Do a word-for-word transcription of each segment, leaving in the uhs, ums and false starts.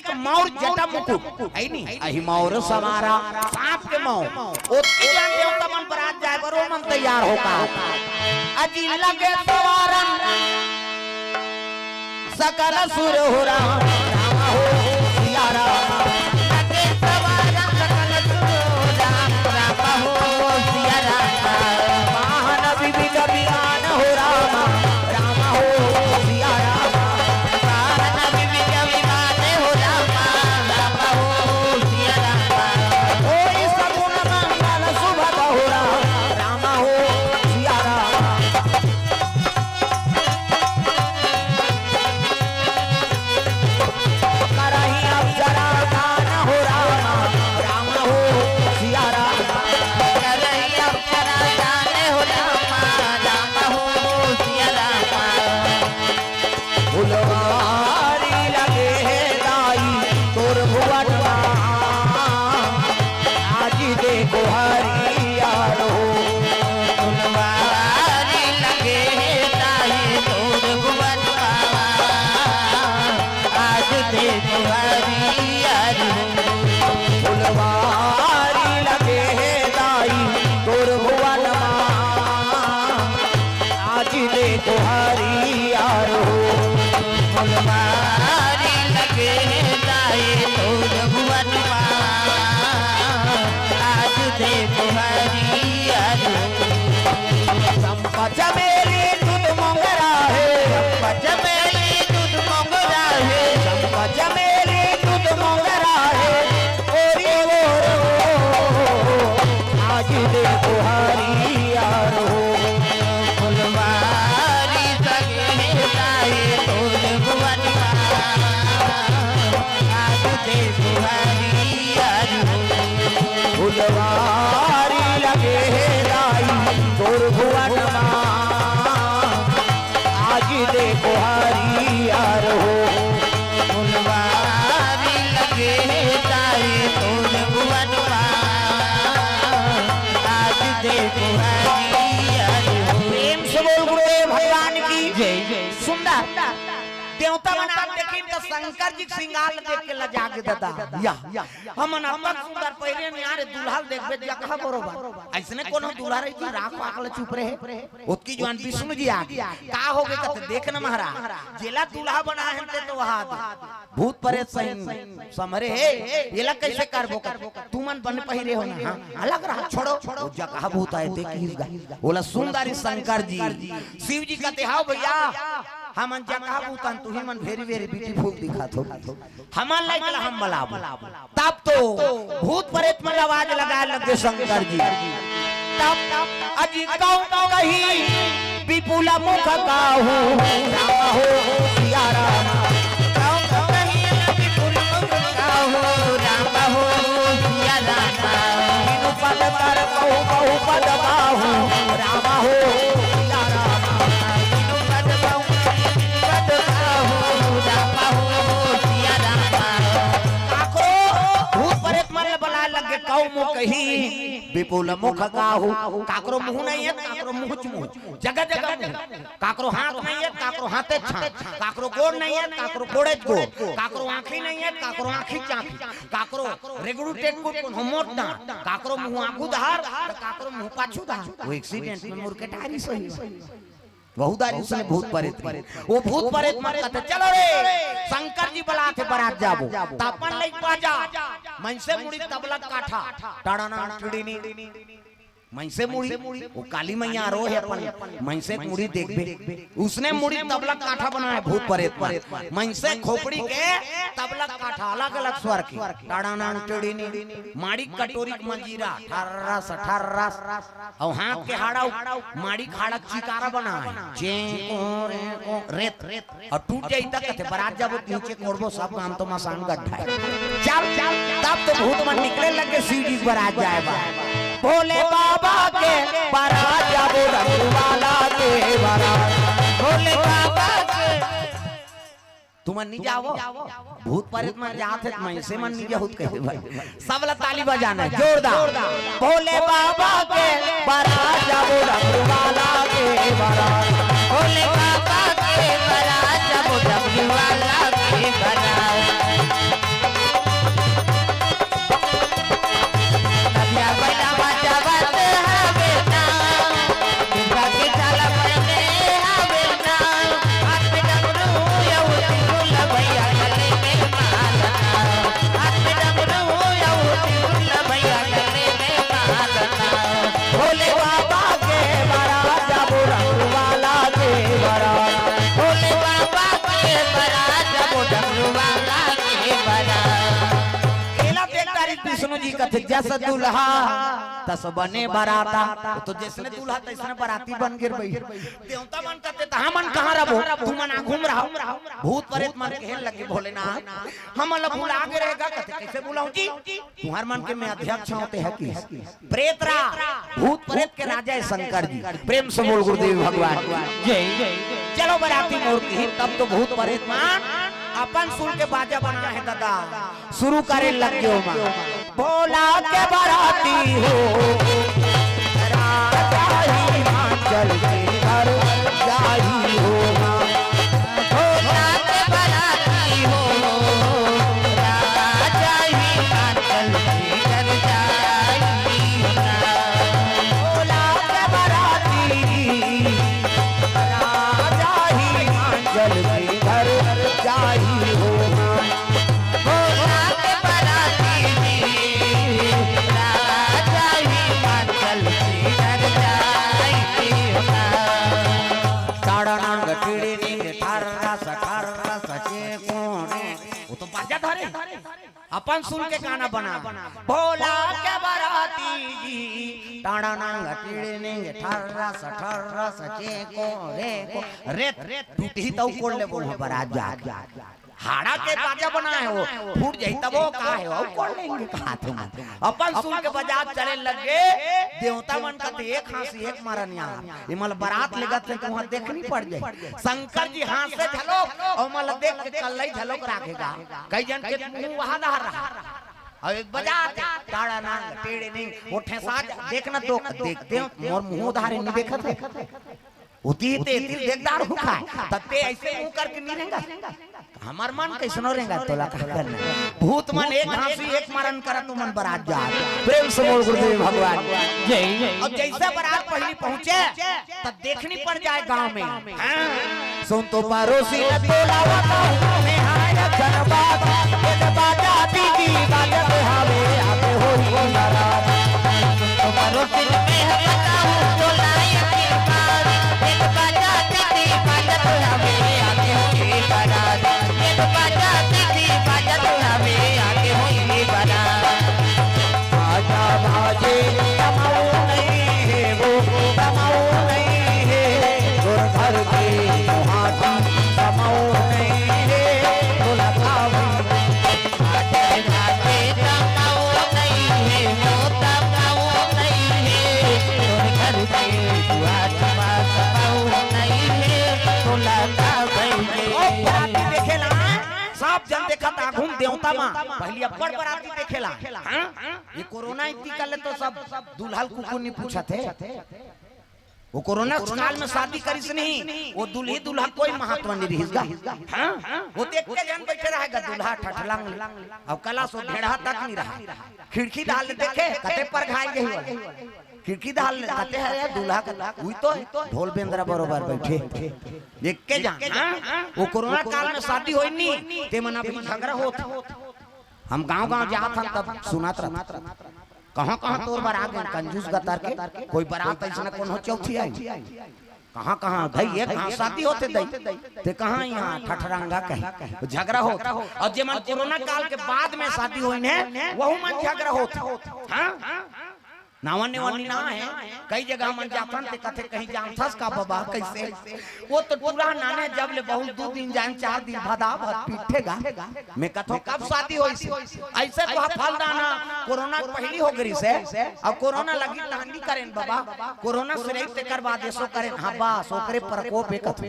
के मौर जटा मुकुट है नी, अही मौर सवारा सांप के मौर। ओतकी जान देवता मन बरात जाए बर ओमन तैयार हो का। अजी लगे सवारन सकल सुर हो राम, राम हो सिया राम। लगे सवारन सकल सुर हो राम, राम हो सिया राम। महानबी बिग बिगान हो राम, राम हो सिया राम। महानबी बिग बिगान हो राम, राम हो सिया राम। होई सगुन मंगल सुभग हो राम, राम हो सिया राम। करही अप्सरा गान हो राम, राम हो सिया राम। करही अप्सरा गान हो राम, राम हो सिया राम। फुलवारी लगे हे दाई तोर भुवन मा, आज देखो हरियर हो। फुलवारी लगे हे दाई तोर भुवन मा, आज देखो हरियर हो। फुलवारी लगे हे दाई तोर भुवन मा, आज देखो हरियर हो। फुलवारी लगे हे दाई तोर भुवन मा, आज देखो हरियर हो। चंपा चमेली दूध मोगरा हे। चंपा चमेली दूध मोगरा हे। चंपा चमेली दूध मोगरा हे। ओरी ओर आज देखो हरियर हो। फुलवारी सगे दाई तोर भुवन मा, आज देखो हरियर हो। फुलवारी लगे हे दाई तोर भुवन मा, आज देखो हरियर हो। फुलवारी लगे हे दाई तोर भुवन मा, आज देखो हरियर हो। प्रेम से बोल गुरुदेव भगवान की जय। सुंदर देवता मन आप देखिन त शंकर जी के श्रृंगार ल देख के लजा गे दादा। या, या। हमन अतक सुंदर पहिरे न यार, दूल्हा ल देखबे जगह बरोबर। अइसने कोनो दूल्हा रही जी, राख पाक ल चुप रहे। ओतकी जुवान विष्णु जी आ गे। का हो गे कथे, देख न महाराज, जेला दूल्हा बनाए हन ते तो वहा दे। भूत परेत सही समरे हे, एला कइसे करबो कर? तुमन बने पहिरे हो ना, हाँ? अलग रहा, छोड़ो। वो जगह भूत आए ते किस गा। ओला सुंदरी शंकर जी, शिव जी कथे, "हाव भैया, हमन जगह भूत हन, तुही मन very very beautiful दिखत हो।" हमर लाइक ला हम बलाबो। तब तो भूत प्रेत मन आवाज लगाए लगे शंकर जी। तब अजी कौन कही विपुल मुख काहू राम हो सिया राम। कौन कही विपुल मुख काहू राम हो सिया राम। बिनु पद कर कहू बहु पद पाहू राम हो सिया राम। बिनु पद कहू पद पाहू राम हो सिया राम। काकरो भूत प्रेत मन ल बलाए लगे, कौ मुँह कही विपुल मुख काहू। काकरो मुँह नहीं है, काकरो मुँह च मुँह, जगह जगह मुँह। काकरो हाथ नहीं है, काकरो हाथे छाप। काकरो गोड़ नहीं है, काकरो गोड़े च गोड़। काकरो आँखी नहीं है, काकरो आँखी चाँप। काकरो रेगड़ू टेकू, कोनो मोट दाँत। काकरो मुँह आगू धार, त काकरो मुँह पाछू धार। वो एक्सीडेंट में मुड़ के टारी सही। बहुत दारी उसने भूत प्रेत की। वो भूत प्रेत मन कथे, "चलो रे, शंकर जी बलाथे, बरात जाबो।" त अपन लइक बाजा, मनसे मुड़ी तबला काठा, टाड़ाना टिड़ीनी। मनसे मुड़ी, वो काली मैया रो हे अपन, मनसे के मुड़ी देखबे। उसने मुड़ी तबला काठा बनाए भूत प्रेत मन। मनसे खोपड़ी के तबला काठा, अलग-अलग स्वर के। टाड़ाना टिड़ीनी, माड़ी कटोरी के मंजीरा, ठर्रस, ठर्रस। अउ हाथ के हाड़ा, माड़ी खाड़ा चिकारा बनाए। चें, कों, रे, कों, रेत। अउ टूट जाई त कथे, "बरात जाबो, नीचे कोड़बो, सब गाम तो मसान गड्ढा हे।" चल, चल, तब तो भूत मन निकले लगे शिव जी के बरात जाए बर। भोले बाबा के बरात जाबो, रघुवाला के बरात। भोले बाबा के तुमन नी जावो? भूत प्रेत मन जात हे, मनसे मन नी जाहू त कहे भाई। सब ला ताली बजाना हे, जोरदार। भोले बाबा के बरात जाबो, डमरू वाला के बरात। भोले बाबा के बरात जाबो, डमरू वाला के बरात। जी कथे, "जस दूल्हा तस बने बराता।" तो जइसने दूल्हा तइसने बराती बन गे भई। देवता मन कथे, "त हमन कहाँ रबो? तुमन आघू म रहा।" भूत प्रेत मन कहे लगे, "भोलेनाथ, हमन ला भुला गे रहे गा।" कथे, "कइसे भुलाहूँ जी? तुँहर मन के मैं अध्यक्ष हँव, तेहा कि।" प्रेत रा, भूत प्रेत के राजा हे शंकर जी। प्रेम से बोल गुरुदेव भगवान की। जय। चलो बराती मोर की, तब तो भूत प्रेत मन अपन सुन के बाजा बनाए हे दादा, शुरू करे लग गे ओमा। भोला के बराती हो, राजा हिमाचल के घर जाई हो। भोला के बराती हो, राजा हिमाचल के घर जाई हो। भोला के बराती, राजा हिमाचल के घर जाई हो। भोला के बराती जी, राजा हिमाचल के घर जाई हो। ताड़ा नांग टिड़ी निंग ठार रस ठार रस चे कोरे। वो तो बाजा धरे। अपन सुन के गाना बना। भोला के बराती जी, ताड़ा नांग टिड़ी निंग ठार रस ठार रस चे कोरे को। रे, टूटही तउ कोड़ ले बोल बरात जाके। हाड़ा के बाजा बनाए हो, फूट जाही तब वो का हे, अउ कोड़ लेंगे कहा तुम। अपन सुन के बाजा चले लगे, देवता मन कथे, "एक हाँसी, एक मरन यार।" ये मल बरात लेगत हे, तुँहर देखनी पड़ जाही। शंकर जी हाँसे घलोक, अउ मल देख के कल्लई घलोक राखेगा। कई जन के मुँह वहाँ डहर रहा। अउ एक बजात हे, ताड़ा नांग, टेड़े निंग, वो ठेसा जा, देख ना तो, देख, देख, मोर मुँह उधारे नहीं देखत हे। उती ते, तिल देखदार हूँ खाए, तब ते अइसे मुँह करके नहीं रेंगा। हमर मन कइसनो रेंगा, तोला का करना। भूत मन एक हाँसी, एक मरन करत, तुमन बरात जात। प्रेम से बोल गुरुदेव भगवान। जय। अब जइसे बरात पहिली पहुँचे, त देखनी पड़ जाए गांव में। हाँ। सुन तो परोसी न तोला बताऊं, में हाय जनबात, ये बाजा दीदी बाजत हावे, आते होई नाराज। सुन तो परोसी न मैं बताऊं, तोला ये बात, ये बाजा दीदी बाजत हावे, आते होई नाराज। ये बाजा दीदी बाजत हावे, आते होई नाराज। बाजा बाजे, कमाऊ नहीं है वो, कमाऊ नहीं है, तोर घर के मुहाटी, कमाऊ नहीं है, तोला खावे। बाजे बाजे, कमाऊ नहीं है वो, कमाऊ नहीं है, तोर घर के मुहाटी, कमाऊ नहीं है, तोला खावे। ओ बराती देखे ला, सब जन देखत आघू म देवता मा, पहिली अब्बड़ बराती देखे ला। हाँ? ये कोरोना इतनी कर ले तो सब दूल्हा ल कुकुर नहीं पूछत हे। वो कोरोना काल में शादी करिस नहीं, वो दूल्ही दूल्हा कोई महत्व नहीं रहिस गा। हाँ? वो देख के जन बैठे रहेगा दूल्हा ठठलांग ले। अब कला सो भेड़हा तक नहीं रहा। खिड़की डाल ले देखे, कते पर घायल गई हो। खिड़की डाल ले, कते हरे दूल्हा का, उई तो ढोल बेंदरा बरोबर बैठे। देख के जान, हाँ? वो कोरोना काल में शादी होई नहीं, ते मन अभी झगड़ा होत। हम गांव-गांव जात हन तब सुनत रहत। कहाँ-कहाँ तोर बर आ गे कंजूस गतर के, कोई बरात अइसना कोनो चौथी आई। कहाँ-कहाँ धई, एक घांव शादी होथे दई, ते कहाँ इहाँ ठठरांगा कहे, झगड़ा होत। अउ जे मन कोरोना काल के बाद में शादी होइन हे, वहू मन झगड़ा होत। हाँ? नावा नेवा नी ना हे, कई जगह मन जाथन ते कथे, "कहीं जानथस का बबा, कइसे?" वो तो टूरा नाने जब ले बहुत दू दिन जान, चार दिन भदा भद पीठेगा। मैं कथों, "कब शादी होइस?" अइसे तो हा फलदान हा कोरोना के पहिली हो गे रिहिसे, अब कोरोना लगिस तहां नी करेन बबा, कोरोना सिराइस तेकर बाद एसो करेन। हाँ बस, ओकरे प्रकोप हे कथों।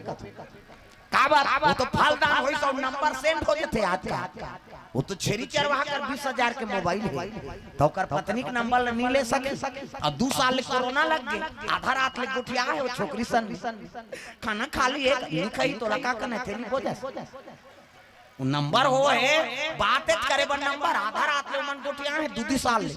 काबर? वो तो फलदान होइस अउ नंबर सेंड हो जथे आजकल। वो तो छेरी चरवाहा कर बीस हजार के मोबाइल हे, त ओकर पत्नी के नंबर ल नी ले सके। अउ दू साल ले कोरोना लग गे, आधा रात ले गोठिया हे वो छोकरी सन। खाना खा लिए, नी खाई तोला का करना हे, तेरी वजह से। वो नंबर हो हे, बात करे बर नंबर, आधा रात ले ओमन गोठिया हे, दू दू साल ले।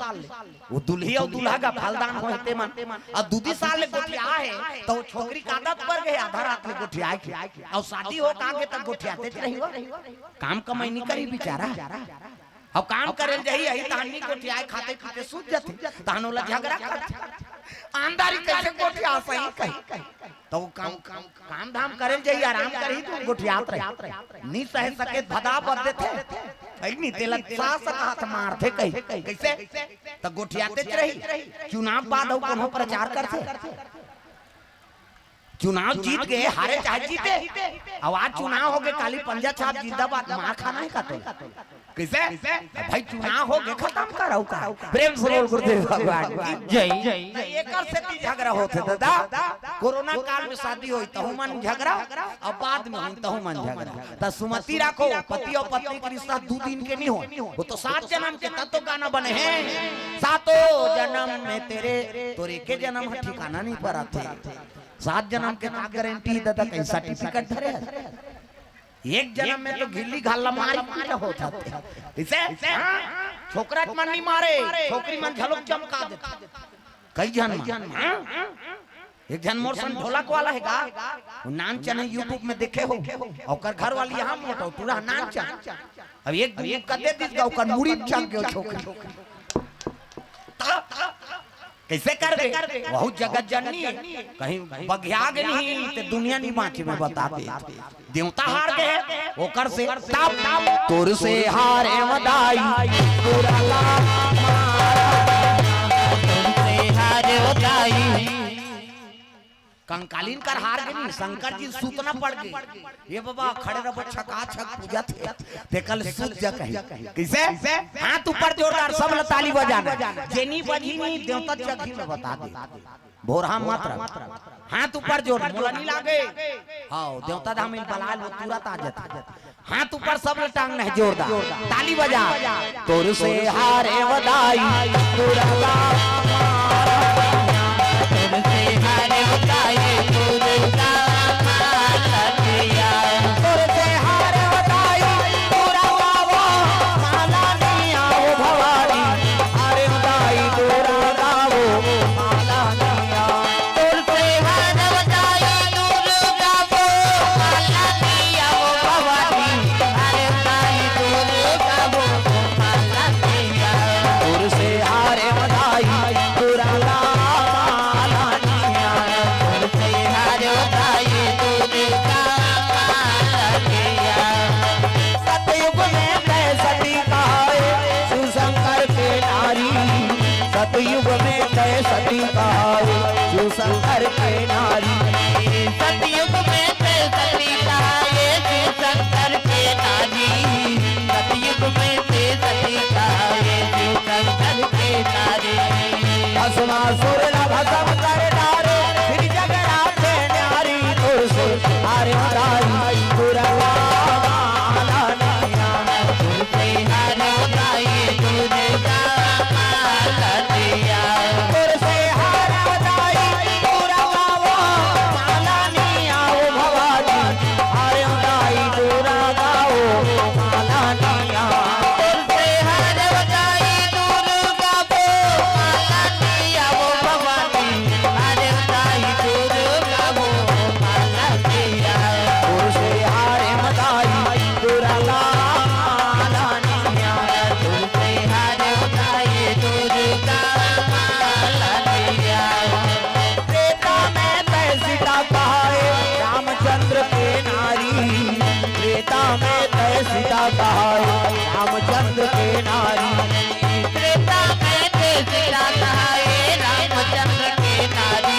वो दुल्ही अउ दूल्हा का फलदान होय हे तेमन। अउ दू दू साल ले गोठिया हे, त वो छोकरी का आदत पर गे आधा रात ले गोठिया के। अउ शादी हो का गे त गोठियातेच रही हो। काम कमाई नी करी बिचारा। अउ काम करे ल जाही, अही तहां नी गोठियाय, खाते पीते सूत जाथे। तहां ओला झगड़ा करथे। आंधारी कइसे गोठिया सही कही। त वो काम, काम, काम धाम करे ल जाही, आराम करही त गोठियात रही। नी सहे सके भदा बद देथे। अई नी, तेला सास कहात मारथे कही। कइसे? त गोठियातेच रही। चुनाव बाद अउ कोनो प्रचार करथे? चुनाव जीत गे, हारे चाहे जीते, अउ आज चुनाव होगे, काली पंजा छाप जिंदाबाद, मार खाना हे का तोला? कइसे? भाई, चुनाव होगे, खतम करव का। प्रेम से बोल गुरुदेव भगवान की जय। त एकर सेती झगरा होथे दादा। कोरोना काल में शादी होई तहू मन झगरा, अउ बाद में होई तहू मन झगरा। त सुमति राखो, पति अउ पत्नी के रिश्ता दू दिन के नी होय, वो तो सात जनम के। तब तो गाना बने हे, सातों जनम में तेरे, तोर एके जनम ह ठिकाना नी परत हे। सात जनम के का गारंटी दादा, कहीं सर्टिफिकेट धरे हस? एक जनम में तो गिल्ली घाला मारी पीटा हो जाथे। इसे, हाँ, छोकरा मन नी मारे, छोकरी मन घलोक चमका देथे। कई झन मन, हाँ? एक झन मोर संग ढोलक वाला हे गा, वो नानचन हे, YouTube में देखे हो, ओकर घर वाली यहाँ मोटा, पूरा नानचन। अब एक दिन कदे दिस गा, ओकर मुड़ी चक गयो छोकरी। कइसे करबे? वहू जगत जननी हे, कहीं बगिया गे नहीं ते दुनिया नी बाँचे, मैं बता दे। देवता हार गे हे, ओकर से तब, तब तोर से हारे मदाई, तोरा ला मारा। तोर से हारे मदाई। कंकालीन कर हार गे नी, शंकर जी सूतना पड़ गे। ये बाबा खड़े रहो, छका छक पूजा थे, ते कल सूत जा कहीं। कइसे? हाथ ऊपर जोरदार, सब ला ताली बजाना। जेनी बजी नी, देवता जगही में बता दे। भोरहा मत रह। हाथ ऊपर जोर, मोला नी लागे। हाँ, देवता धाम में बलाल हो, तुरंत आ जाता। हाथ ऊपर सब ला टांग नहीं जोरदार। ताली बजा। तोर से हारे वदाई, तोरा ला मारा। तोर से हारे वदाई, तोरा ला मारा। तोर से हारे वदाई, तोरा ला वो माला नी आव भवानी। हारे वदाई, तोरा ला वो माला नी आव। तोर से हारे वदाई, तोरा ला वो माला नी आव भवानी। हारे वदाई, तोरा ला वो माला नी आव। तोर से हारे वदाई, तोरा ला माला नी आव। तोर से हारे वदाई, तोरा ला माला नी आव। सतयुग में तय सती कहाए, शिव शंकर के नारी। सतयुग में तय सती कहाए, शिव शंकर के नारी। सतयुग में तय सती कहाए, शिव शंकर के नारी। सतयुग में तय सती कहाए, शिव शंकर के नारी। भस्मासुर ला भस्म कर डारे, फिर जगरा के नारी। तोर से हारे वदाई, तोरा ला माला नी आव। तोर से हारे वदाई, तोरा ला माला नी आव। तोर से हारे वदाई, तोरा ला वो माला नी आव भवानी। हारे वदाई, तोरा ला वो माला नी आव। तोर से हारे वदाई, तोरा ला वो माला नी आव भवानी। हारे वदाई, तोरा ला वो माला नी आव। तोर से हारे वदाई, तोरा ला माला नी आव। तोर से हारे वदाई, तोरा ला माला नी आव। त्रेता में तय सीता कहाए, रामचंद्र के नारी। त्रेता में तय सीता कहाए, रामचंद्र के नारी। त्रेता में तय सीता कहाए, रामचंद्र के नारी।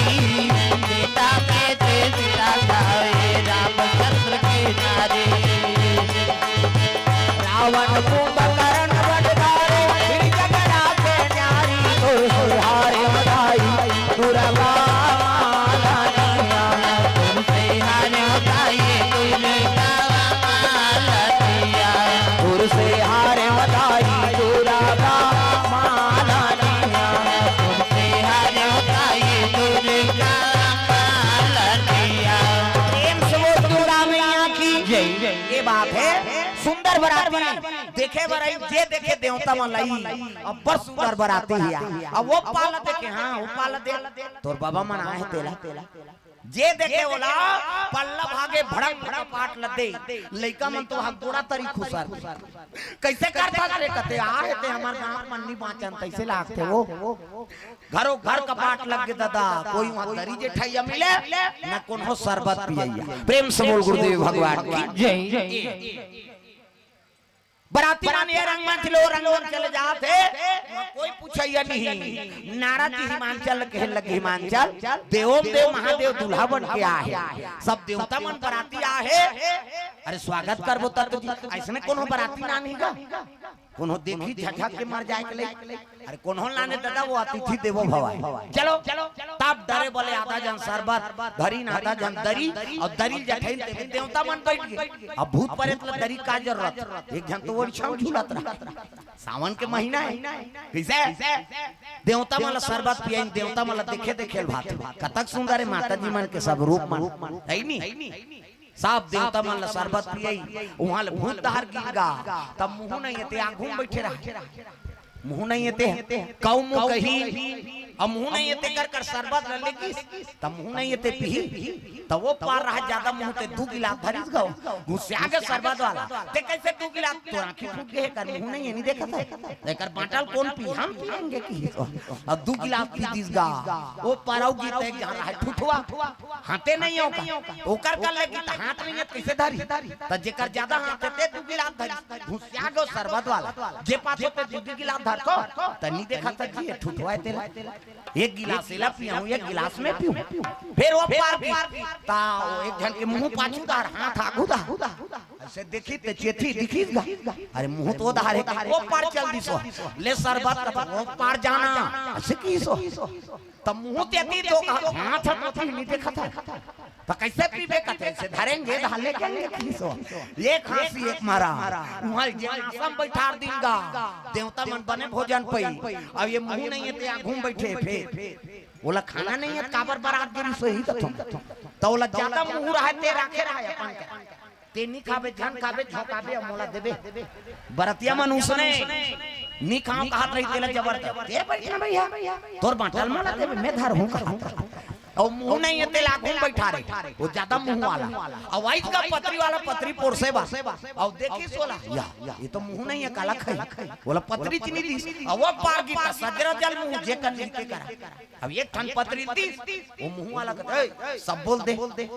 त्रेता में तय सीता कहाए, रामचंद्र के नारी। रावण कुंभकर्ण वध डारे, फिर जगरा के नारी। तोर से हारे वदाई, तोरा ला माला नी आव। तोर से हारे वदाई, तोरा ला माला नी आव। तोर से हारे वदाई, तोरा ला माला नी आव। तोर से हारे वदाई, तोरा ला माला नी आव। प्रेम से बोल दुर्गा मैया की जय। ये बात हे, सुंदर बराती देखे बर आई, जे देखे देवता मन ला, अब्बड़ सुंदर बराती हे। अब वो पाला देखे, हाँ, वो पाला दे, तोर बाबा मन आए हे तेला। जे देखे ओला पल्ला भागे भड़क भड़क पाट ल दे। लइका मन तो हा गोड़ा तरी खुसर। कइसे करथस रे कथे, आ हे ते हमर गाँव मन नी बाँचन, तइसे लागथे वो। घरो घर कपाट लग गे दादा, कोई वहाँ दरी जेठइया मिले, न कोनो शरबत पियइया। प्रेम से बोल गुरुदेव भगवान की जय। बराती मन ये रंग मन चले, वो रंग मन चले जात हे, कोई पूछइया नहीं। नारद जी हिमांचल कहे लगे, हिमांचल देवों देव महादेव दूल्हा बन के आए हे, सब देवता मन बराती आए हे। अरे स्वागत करबो त तो जी, अइसने कोनो बराती ना नहीं गा, कोनो देखी झझक के मर जाए के लइक। अरे कोनो लाने दादा, वो अतिथि देवो भव आय। चलो, तब डरे बले आधा झन सरबत धरिन, आधा झन दरी, अउ दरी ल जठइन ते देवता मन बइठ गे। अब भूत परेत ल दरी का जरूरत? एक झन तो ओरिछा म झूलत रहा। सावन के महीना हे, कइसे? देवता मन ल सरबत पियाइन, देवता मन ल देखे देखे ल भात। कतक सुंदर हे माता जी मन के सब रूप मन, हे नी? सब देवता मन ल सरबत पियाई, उहाँ ले भूत डहर गिर गा, तब मुहूँ नइ हे ते आघू म बइठे रहा। मुहूँ नइ हे ते, कउ मुँह कही, अब मुहूँ नइ हे ते कर कर सरबत ल लेगिस, तब मुहूँ नइ हे ते पीही, तब वो पार रहा जादा मुहूँ ते दू गिलास धरिस गा, घुसिया गे सरबत वाला, ते कइसे दू गिलास, तोर आँखी फूट गे हे कर, मुहूँ नइ हे, नइ देखत हे, एकर बाँटा ल कोन पी, हम पिएंगे कहिस। अब दू गिलास पी दिस गा, वो पार अउ गिर ते एक झन रहा ठुठवा, हाथे नइ हे ओकर, ओकर कर लेगी त हाथ नइ हे, कइसे धरी? त जेकर जादा हाथ हे ते दू गिलास धरी, घुसिया गे सरबत वाला, जे पाछू ते दू दू गिलास धरथो, त नइ देखत हे जी, ये ठुठवा हे तेला। एक गिलास एला पियाहूँ, एक गिलास मैं पीहूँ। फेर वो पार गे, त वो एक झन के मुहूँ पाछू डहर, हाथ आघू डहर। अइसे देखी ते चेती दिखिस गा। अरे मुहूँ तो डहर हे, वो पार चल दिस हो। ले सरबत का वो पार जाना, अइसे किहिस हो। त मुहूँ ते अतीत हो गा, हाथ ह तो नइ देखत हे। त कइसे पीबे कथे, अइसे धरेंगे, डहर ले के आएंगे, किहिस हो। एक हाँसी एक मारा, उहाँ जेवनासा म बइठार दिन गा, देवता मन बने भोजन पई। अब ये मुहूँ नइ हे ते आघू म बइठे फेर। ओला खाना नइ हे, काबर बरात गिरिस होही कथों। त ओला जादा मुहूँ रहा हे ते राखे रहा हे अपन के। ते नइ खाबे, झन खाबे, झोंकाबे, अउ मोला देबे। बरतिया मन उसने नइ खाँव कहत रही, तेला जबरदस्ती, "ते बइठ ना भइया, तोर बाँटा ल मोला देबे, मैं धरहूँ," कहत रही। अउ मुहूँ नइ हे ते आघू म बइठारे, वो जादा मुहूँ वाला। अउ आइस गा पतरी वाला, पतरी पोरसे बर। अउ देखिस ओला, या, ये तो मुहूँ नइ हे, काला खाही। ओला पतरी चीनी दिस, अउ वो पार गिस त सजरा जल मुहूँ, जेकर नइ हे तेकर। अब एक ठन पतरी ल दिस, वो मुहूँ वाला कथे, "ए, सबो ल दे।"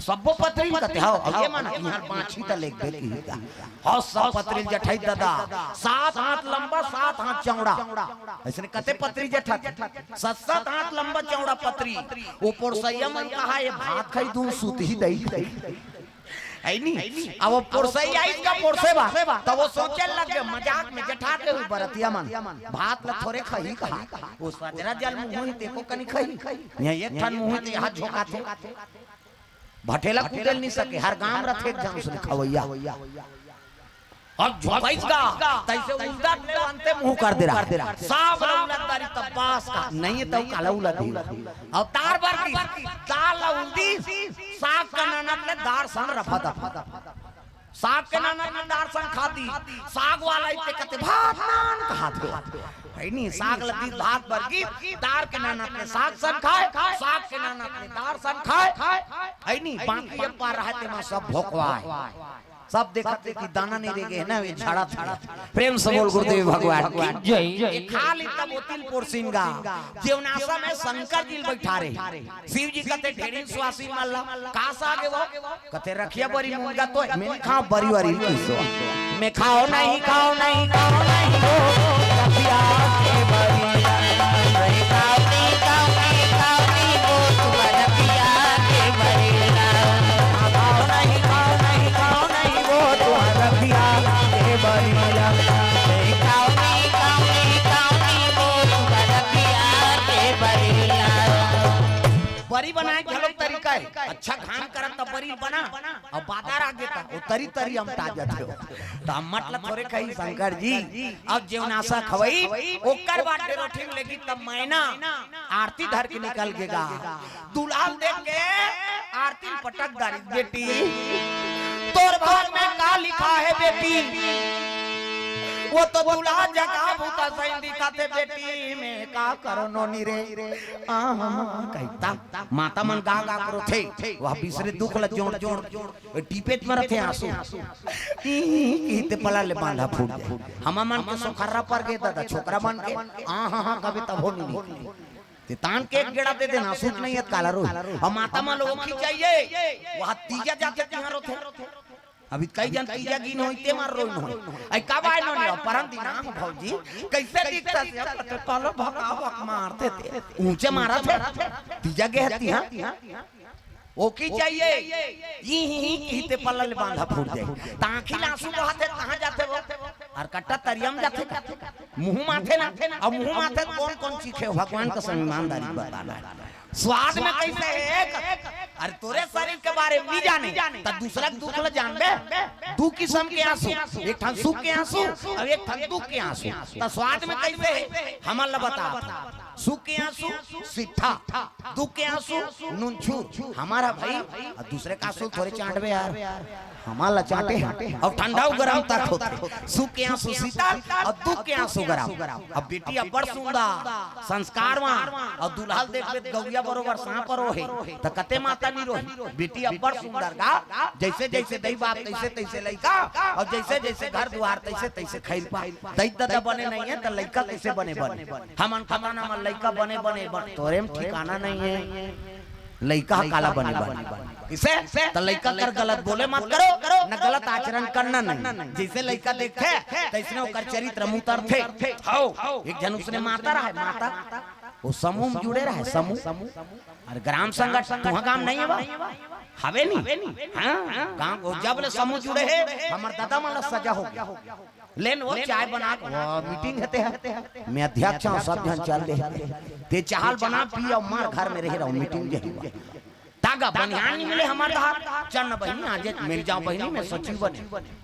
सब्बो पतरी ल कथे, हव, अब ये मन इहाँ बाँचही त लेगबे किही गा। हव, सब पतरी ल जठइस दादा, सात हाथ लंबा, सात हाथ चौड़ा। अइसने कते पतरी जठत, सात सात हाथ लंबा चौड़ा पतरी। वो पोरसइया मन कहा, ये भात खाही दून सुतही दई। हे नी? अब वो पोरसइया आइस गा पोरसे बर, त वो सोचे लग गे, मजाक में जठा के हुई बरतिया मन, भात ल थोरे खाही कहा। वो सजरा जल मुहूँ हे, तेको कनी खाही। इहाँ एक ठन मुहूँ हे, ते हाथ झोंकाथे। भठेला कूटे ल नइ सके, हर गाँव रथे एक झन उसने खवइया। अब झोंकाइस गा, तइसे उलदत ले अंते मुहूँ कर दे रहा। साग ल उलद डारिस त बास का, नइ हे त काला उलदही। अब दार बर गिस, दार ल उलदिस, साग के ननत ले दार सन रफा दफा। साग के ननत ले दार सन खाथे, साग वाला इते कथे भात नान कहत हे। हे नी, साग ल दिस भात बर गिस, दार के ननत ले साग सन खाय, साग के ननत ले दार सन खाय। हे नी, बाकी ये पार रहा तेमा सब भोकवाय। सब देखत हे कि दाना नइ रेगे हे ना, ये झड़त हे। प्रेम से बोल गुरुदेव भगवान की जय। ये खाली तब ओती ल पोरसिन गा, जेवनासा में शंकर जी ल बइठारे। शिव जी कथे ढेरिन सुवासिन मन ला, "का साग हे वो?" कथे, "रखिया बरी मुनगा तो, मैं नइ खाँव बरी वरी कुछो।" मैं खाँव नहीं, खाँव नहीं, खाँव नहीं वो, रखिया के बरी। मैं खाँव नहीं, खाँव नहीं, खाँव नहीं वो, तुम रखिया के बरी। खाँव नहीं, खाँव नहीं, खाँव नहीं वो, तुम रखिया के बरी। मैं खाँव नहीं, खाँव नहीं, खाँव नहीं वो, तुम रखिया के बरी। बरी बनाए के घलो तरीका हे। अच्छा घाम करत त बरी बना, अउ बादर आगे त वो तरी तरी अमटा जाथे। त अम्मट ल थोरे खाही शंकर जी। अब जेवनासा खवई, ओकर बाद डेरोठिन लेगी त मैना आरती धर के निकल गे गा। दूल्हा ल देख के आरती ल पटक डारिस, "बेटी, तोर भाग में का लिखा हे बेटी?" वो तो दूल्हा जगा भूता सही दिखत हे बेटी, मैं का करों नोनी रे। आ, कहिता माता मन गा गा के रोथे, वह बिसरे दुख ल जोड़ जोड़ टीपेच म रथे आंसू। ई, ई, ई ते पला ले बांधा फूट जाय। हमा मन के सोखर्रा पर गे दादा, छोकरा मन के, आ, हा, हा, कबे तभो नहीं निकले। ते तान के एक गेड़ा दे देना, सूत नहीं है काला रोही। हम माता मन लोगों की चाहिए, वह तीजा जाते तिहार होते। अभी कई जन तीजा गिन होई, ते मार रोइन होई। अई का बाय नोनी, परन दिना भौजी, कइसे दिखत हे? ते पालो भका भक मारथे ते। ऊंचे मारत हे। तीजा गे हती, हां? ओकी चाहिए। ई ही ही ही ते पल्ला ले बांधा फूट जाए। त आंखी ले आंसू बहाथे, कहां जाथे वो? अउ कट्टा तरिया म जाथे का? मुंह माथे ना, अउ मुंह माथे त कौन कौन चीखे? भगवान कसम ईमानदारी बताना हे। स्वाद में कइसे हे एक? अरे तोरे शरीर के बारे में नइ जाने, त दूसरा के दुख ल जानबे? दू किसम के आंसू, एक ठन सुख के आंसू अउ एक ठन दुख के आंसू। त स्वाद में कइसे हे, हमन ल बता। सुख के आंसू सिट्ठा, दुख के आंसू नूनछूर। हमर भई, अउ दूसरे के आंसू थोरे चांटबे यार, हमन ल चांटे हे। अउ ठंडा अउ गरम तक होथे। सुख के आंसू शीतल अउ दुख के आंसू गरम। अब बेटी अब्बड़ सुंदर, संस्कारवान, अउ दूल्हा ल देखबे त गौरिया बरोबर सांप रोहे, त कते माता नइ रोही। बेटी अब्बड़ सुंदर गा, जइसे जइसे दई बाप तइसे तइसे लइका, अउ जइसे जइसे घर दुवार तइसे तइसे खइल पा। दई ददा बने नइ हे त लइका कइसे बने बने? हमन खतन हमर लइका बने बने बन, तोरे म ठिकाना नइ हे। लइका ह काला बने बने? कइसे? त लइका कर गलत बोले मत करो, न गलत आचरण करना नहीं। जइसे लइका देखथे, तइसने ओकर चरित्र म उतरथे। हव, एक झन उसने माता रहय, माता, वो समूह म जुड़े रहय, समूह। अरे ग्राम संगठन तुंहर गांव नइ हे बा? हवे नी? हां, गांव वो जब ले समूह जुड़े हे, हमर ददा मन ल सजा हो गे। लेन वो चाय बना के, वो मीटिंग हे ते ह। मैं अध्यक्ष हंव, सब झन चल दे। ते चाय ल बना, पी अउ मार, घर में रहे रहो, मीटिंग जे हुआ। तागा बनिहान नइ मिले हमर घर। चल न बहिनी, आज एक मिल जाओ बहिनी, मैं सचिव बने।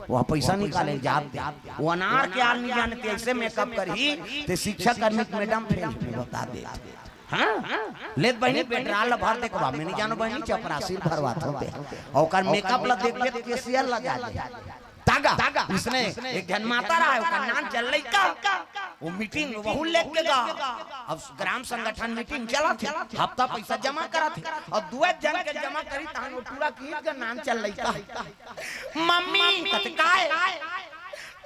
वो पइसा निकाले जात दे। वो अनार के आल नइ जाने ते अइसे मेकअप करही, ते शिक्षा कर्मी के मैडम फेल हे, बता दे। हां? ले त बहिनी, पेट्रोल ल भर दे के बा, मैं नइ जानों बहिनी, चपरासी ल भरवात हों ते। अउ ओकर मेकअप ल देखबे त केसियर ल जा दे। तागा, उसने एक झन माता रहय, ओकर नान चल लइका। वो मीटिंग में वहू लेके गा। अब ग्राम संगठन मीटिंग चलत हे, हफ्ता पइसा जमा करत हे। अब दुए झन के जमा करी, तहन वो टूरा के ईद के नान चल लइका। मम्मी, कथे काय?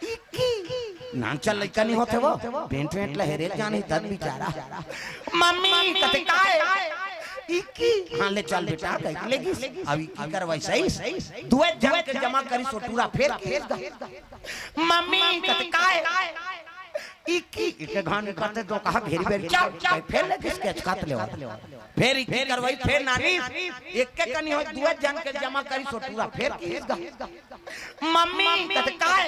इक्की। नान चल लइका नइ होथे वो, पेंट वेंट ल हेरे जाने तब बिचारा। मम्मी, कथे काय? इक्की। हां, ले चल बेटा, कहि के लेगिस। अब इक्की करवाइस, दुए झन के जमा करिस, वो टूरा फेर के ईद गा। मम्मी, कथे काय? इक्की, इक्की घान करते तो कहा घेरी बेरी, चल, चल, फेर लेगिस केचकत ले। फेर इक्की करवाई, फेर नानी, एके कनी होय, दुए झन के जमा करिस, वो टूरा फेर के ईद गा। मम्मी, कथे काय?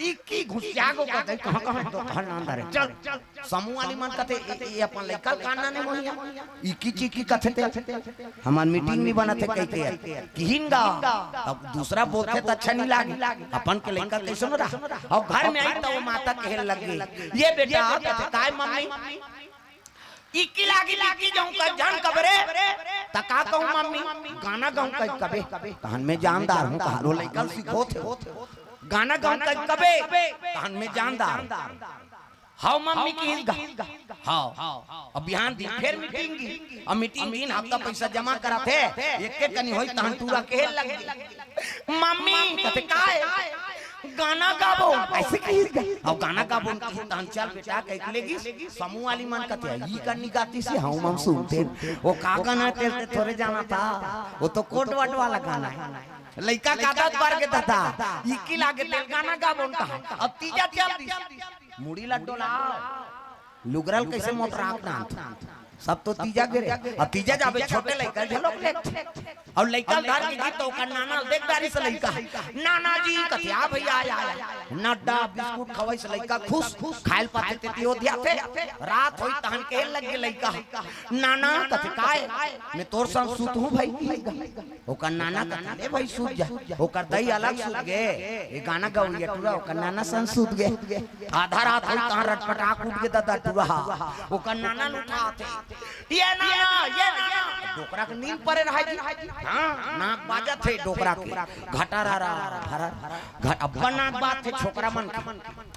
इक्की घुसिया गो कथे, कहां, कहां तो धन अंदर हे। चल, चल। समूह वाली मन कथे, "ए, ए, अपन लइका ल कान नइ होही।" इक्की चिक्की कथे ते, "हमर मीटिंग नइ बनत हे," कहिके किहिन गा। अब दूसरा बोलथे त अच्छा नइ लागे, अपन के लइका कइसन रहा। अउ घर में आई त वो माता कहे लग गे, "ये बेटा," कथे, "काय मम्मी?" "इक्की लागी, इक्की जाऊं कर जान कबरे।" "त का कहूं मम्मी?" "गाना गाऊं कहि कबे।" "तहन मैं जानदार हूं," कहा वो लइका ल सिखोथे। "गाना गाऊं कहि कबे, तहन मैं जानदार हूं।" "हव मम्मी," किहिस गा। "हव।" अब बिहान दिन फेर मीटिंग गिस। अब मीटिंग दिन हफ्ता पइसा जमा कराथे, एके कनी होइस तहन टूरा कहे लग गे, "मम्मी," कथे, "काय?" "गाना गाबो।" अइसे किहिस गा। "अब गाना गाबो," किहिस तहन चल बेटा कहिके लेगिस। समूह वाली मन कथे, "ई कनी गातिस हे, हव मम सुनतेन।" वो का गाना हे ते ल ते थोरे जानत हस, वो तो कोट वट वाला गाना हे। लइका के आदत बर गे ददा, इक्की लागे ते ल गाना गाबो कहा। अब तीजा चल दिस। मुड़ी ल डोला, लुगरा ल कइसे मोटरात नानथे। सब तो तीजा गे रे। अब तीजा जाबे छोटे लइका ल झलक लेथे। अउ लइका ल धर के गिस त ओकर नाना ल देख डारिस लइका। "नाना जी," कथे, "आ भइया, आ, आ, आ।" नड्डा बिस्कुट खवाइस लइका खुस, खाय ल पाथे तेती ओधियाथे। रात होइस तहन कहे लग गे लइका, "नाना," कथे, "काय?" "मैं तोर संग सुतहूं भई।" ओकर नाना कथे, "ले भई, सुत जा।" ओकर दई अलग सुत गे, ये गाना गवइया टूरा, ओकर नाना संग सुत गे। आधा रात होइस तहां रटपटाक उठ गे ददा टूरा। ओकर नाना ल उठाथे, "ये नाना, ये नाना।" डोकरा के नींद परे रहय जी। हां, नाक बाजत हे डोकरा के। घटारारा, भरा, घ-, अब्बड़ नाक बाजथे छोकरा मन के।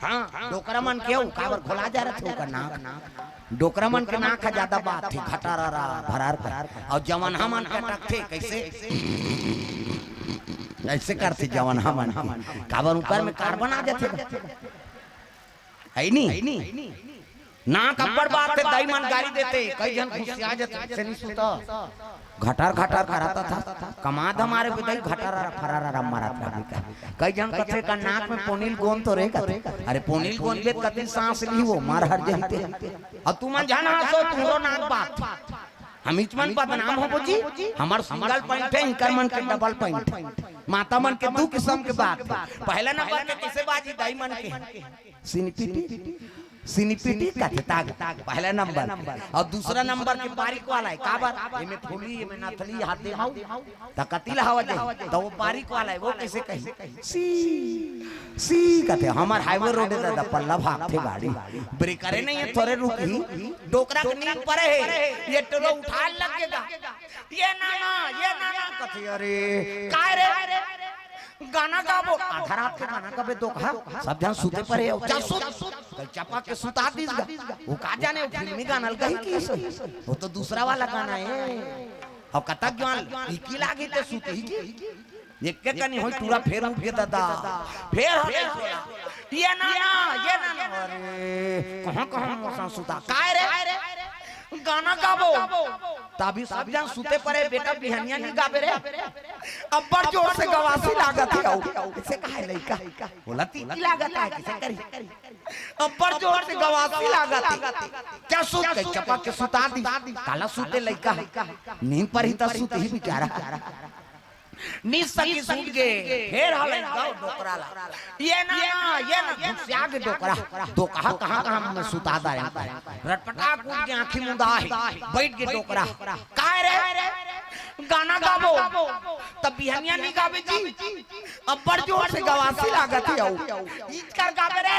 हां, डोकरा मन के, काबर घोला जा रथे ओकर नाक। डोकरा मन के नाक ह जादा बाजथे, घटारारा, भरार कर। अउ जवनहा मन के अटकथे, कइसे? अइसे करथे जवनहा मन के। काबर ऊपर में कार्बन आ जाथे। हे नी? नाक अब्बड़ बात हे, दाई मन गारी देथे, कई झन गुस्सिया जथे, "अइसे नहीं सुता।" घटर घटर करत हस, कमा धमारे बे दाई, घटर फरार मारत रहिबे कथे। कई झन कथे का नाक में पोनील गोंद तो रे कथे। अरे पोनील गोंद बे कति सांस ली वो, मर हर जही ते। अउ तुमन झन हाँसो, तुमरो नाक बात। हमीच मन बदनाम होबो जी, हमर सिंगल पॉइंट हे, इंकर मन के डबल पॉइंट हे। माता मन के दू किसम के बात हे। पहला नंबर के कइसे बाजी दाई मन के? सिनिपिटी, सिनिपिटी कथे ताग, पहला नंबर। अउ दूसरा नंबर के बारीक वाला हे, काबर? एमे फूली, एमे नथली, हाथे हाउ, त कति ला हवा जाही, त वो बारीक वाला हे, वो कइसे कही? सी, सी कथे। हमर हाईवे रोड हे दादा, पल्ला भागथे गाड़ी, ब्रेकरे नहीं हे, थोरे रुकही, डोकरा के नींद परे हे, ये टोलो उठाय ल लग गे गा, "ये नाना, ये नाना," कथे, "अरे, काय रे?" गाना गाबो, आधा रात के गाना गाबे दोकहा, सब झन सुते परे हे, "चल सुत।" कल चपा के सुता दिस गा। वो का जाने, वो फिल्मी गाना ल गाही कि सही, वो तो दूसरा वाला गाना हे। अउ कतक जवान इकी लागी ते सुतही की। एक के कनी होई टूरा फेर उठ गे दादा, फेर हो गे सोला। "ये नाना, ये नाना।" अरे, कहाँ, कहाँ मौसम सुता, काय रे? गाना गाबो। तभी सब झन सुते परे, बेटा बिहनिया नहीं गाबे रे। अब्बड़ जोर से गवासी लागत हे, अउ कइसे कहे लइका? बोला ती, ती लागत हे, कइसे करी? अब्बड़ जोर से गवासी लागत हे। क्या सुत गई? चपा के सुता दिस। काला सुते लइका हे। नींद परही त सुतही बेचारा। नींद सकी सुत गे। फेर हले गाओ डोकरा ला। "ये ना, ये ना, ये ना।" घुसिया गे डोकरा। दोकहा कहाँ, कहाँ में सुता दाय। रटपटा कूद के आँखी मुंदा हे। बइठ गे डोकरा। "काय रे? गाना गाबो।" "त बिहनिया नहीं गाबे जी।" "अब्बड़ जोर से गवासी लागत हे अउ।" "ईच कर गाबे रे।"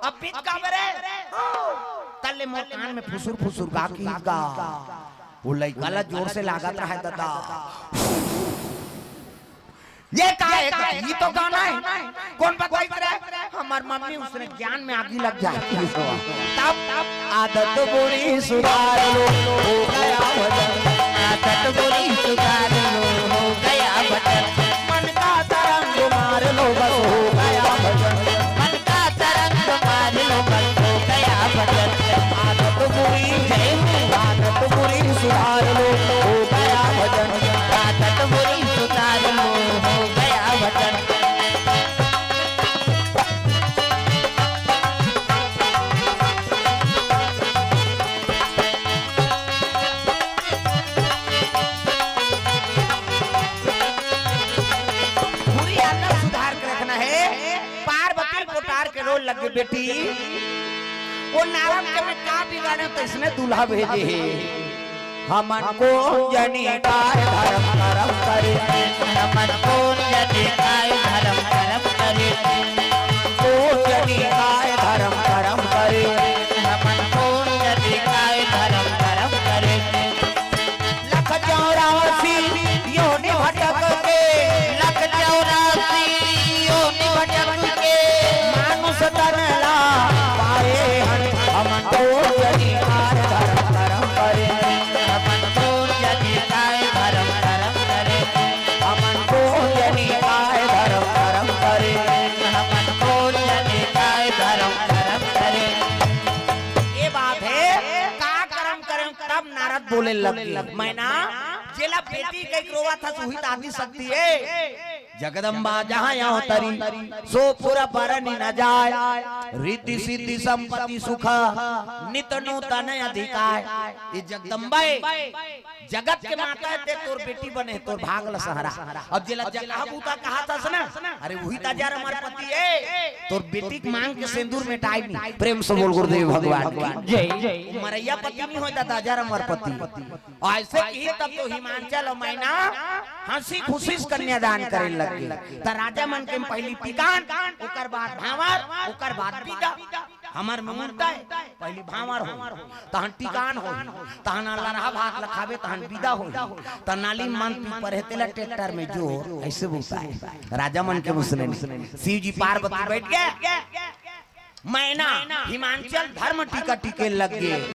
"अब बीच गाबे रे।" तले मोर कान में फुसुर फुसुर गा की गा। वो लइका ला जोर से लागत रहे दादा। "ये का हे?" "ये तो गाना हे।" "कोन बताइस रे?" "हमर मम्मी, उसने ज्ञान में आगी लग जाए।" तब आदत बुरी सुधार लो, हो गया भजन। आदत बुरी सुधार लो, हो गया भजन। मन का तरंग मार लो, बस हो गया भजन। मन का तरंग मार लो, बस हो गया भजन। आदत बुरी, जय हो, आदत बुरी सुधार लो, हो गया भजन। आदत बुरी सुधार लो, हो गया भजन। बुरी आदत सुधार के रखना हे। पार्वती ल पोटार के रोए लगे, "बेटी, वो नारद के मैं का बिगाड़ेंव, तइसने दूल्हा भेजे हे।" हमन कोन जनी काय धरम करम करे, हमन कोन जनी काय धरम करम करे, कोन जनी काय धरम करम करे, हमन कोन जनी काय धरम करम करे। लख चौरासी योनि भटक के, लख चौरासी योनि भटक के, मानुष तन ला पाए हन। हमन कोन जनी काय धरम करम करे, हमन कोन जनी काय धरम करम करे, हमन कोन जनी काय धरम करम करे, हमन कोन जनी काय धरम करम करे। ये बात हे, का करम करे, तब नारद बोले लगे, "मैना, जेला बेटी कहिके रोवत हस, उही त आदि शक्ति हे।" जगदम्बा जहाँ अवतरी, सो पुर बरनि न जाय। रिद्धि सिद्धि संपत्ति सुख, नित नूतन अधिकाय। ये जगदम्बा हे, जगत के माता हे, ते तोर बेटी बने, तोर भाग ल सहरा। अब जेला जगह बूता कहत हस ना, अरे उही त हजार अमर पति हे, तोर बेटी के मांग के सेंदूर मेटाय नहीं। प्रेम से बोल गुरुदेव भगवान की जय। मरइया पति नहीं होय दादा, हजार अमर पति। अइसे किही तब तो हिमांचल अउ मैना हँसी खुशी से कन्यादान करे लगे। त राजा मन के पहिली टिकान, ओकर बाद भांवर, ओकर बाद बिदा। हमर में मुद्दा हे, पहिली भांवर होही, तहन टिकान होही, तहन लरहा भात ल खाबे, तहन बिदा होही, त नाली म मन पी परे तेला ट्रैक्टर में जोर, अइसे बोलता हे। राजा मन के मुसने में शिव जी पार्वती बइठ गे, मैना हिमांचल धर्म टीका टिके लग गे।